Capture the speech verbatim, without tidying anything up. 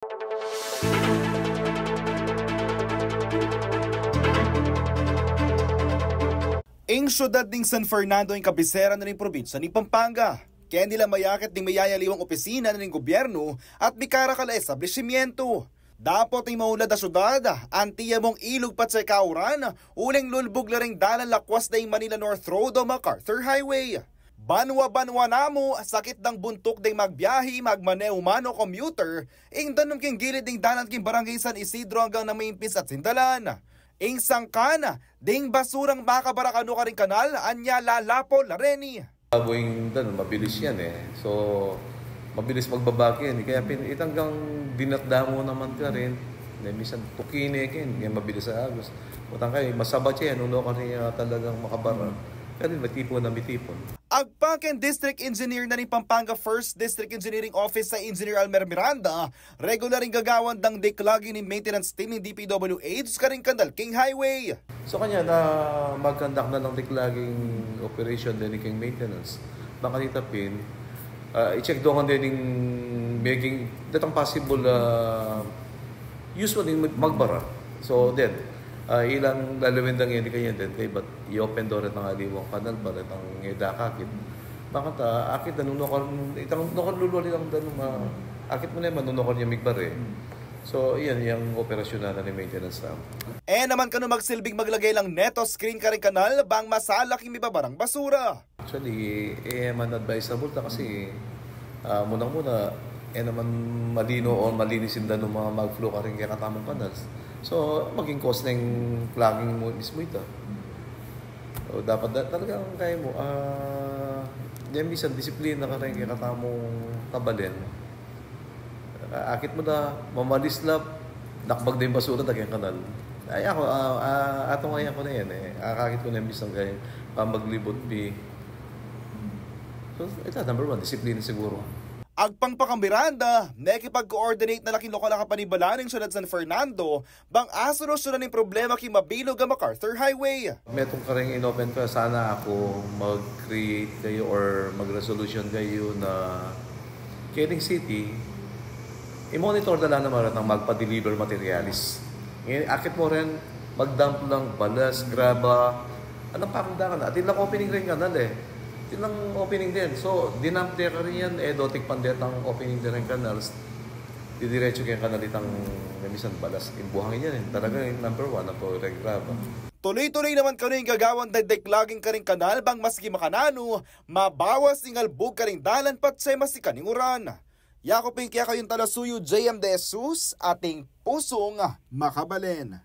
Ing syudad ning San Fernando ing kabisera na ning probinsya ning Pampanga. Keni la mayakit ding mayayaliwang opisina na ning gobyernu at mikarakal a establishimientu. Dapot ing maulad a syudad, anti ya mung ilug patse kauran, uling lulbug la ring dalan lakwas da ing Manila North Road o MacArthur Highway. Banwa-banwa na mu, sakit dang buntuk ding magbiahi, magmaneu man o commuter, ing danum king gilid ning dalan king Barangay San Isidro anggang na Mimpis at Sindalan. Ing sangkan ding basurang makabara kanu karing kanal, anya lalapol la reni. Bago ing danum, mabilis yan e. So, mabilis magbaba yan e. Kaya pin, itang gang dinatda mu naman karin, ne, minsan tuki ne ken, kaya mabilis a agos. Utang kay, masabat ya, nung no karin ya talagang makabara. Kaya rin, matipun na matipun. Agpang keng District Engineer na ning Pampanga First District Engineering Office a Engineer Almer Miranda, regular ing gagawan dang declogging ning maintenance team ning D P W H karing kanal king highway. So kanya na mag-conduct na lang declogging operation deni king maintenance. Bang kanita pin, ah, i-check do ngan deni ing maging, datang possible, ah, usually mag-, magbara. So then, ah, ilang lalawin dang ini kaya then, kaya ba't i-open do retang aliwang kanal pa retang ngeda akakit. Bang kanita, akit na nung no karin, itang no karin lulual itang danum, ah, akit mu ne man nung no karin ya migbara e. So, iyan, yang operasyon na ni maintenance na. E naman kanu magsilbing maglagay lang neto screen karing kanal bang masalak ing mibabarang basura. Actually, e man advisable ta kasi, ah, munang-muna, e naman malino o malinis ing danum a mag-flow karing kekatamung kanal. So, maging cause na ing clogging mu, mismu ita. O, dapat da, talagang kaya mu, ah, yan minsan disiplina karing kekatamung kabalen. Akit mu da, mamalis la, dakbag da ing basura da keng kanal. Ay, aku, ah, ah, atung ayan ku na yan e. Akakit ku na yan minsan kaya pamaglibot pi. So, ita, number one, disiplina siguru. Agpang pa kang Miranda, nekipag-coordinate na la king lokal a kapanibalan ning syudad San Fernando, bang asolusyonan ing problema king mabilug a MacArthur Highway. Metung karing inopen ku, sana aku mag-create kayu or mag-resolution kayu na kening city, i-monitor na la naman retang magpa-deliver materialis. Ngeni, akit mu ren, mag-dump lang balas, graba. Anang pakandakan na? Atin lang opening ring kanal e. Atin lang opening din. So, dinump de karin yan, e, dotik pandetang opening de ring kanal. Didiretso keng kanal itang minsan balas. Ing buhangin yan e. Talaga ing number one, ang pagregraba. Tuloy-tuloy naman kanu ing gagawan dang declogging karing kanal bang maski makananu, mabawas ing albug karing dalan patse masikan ing uran. Yaku pin kekayung talasuyu, J M De Jesus, ating pusung makabalen.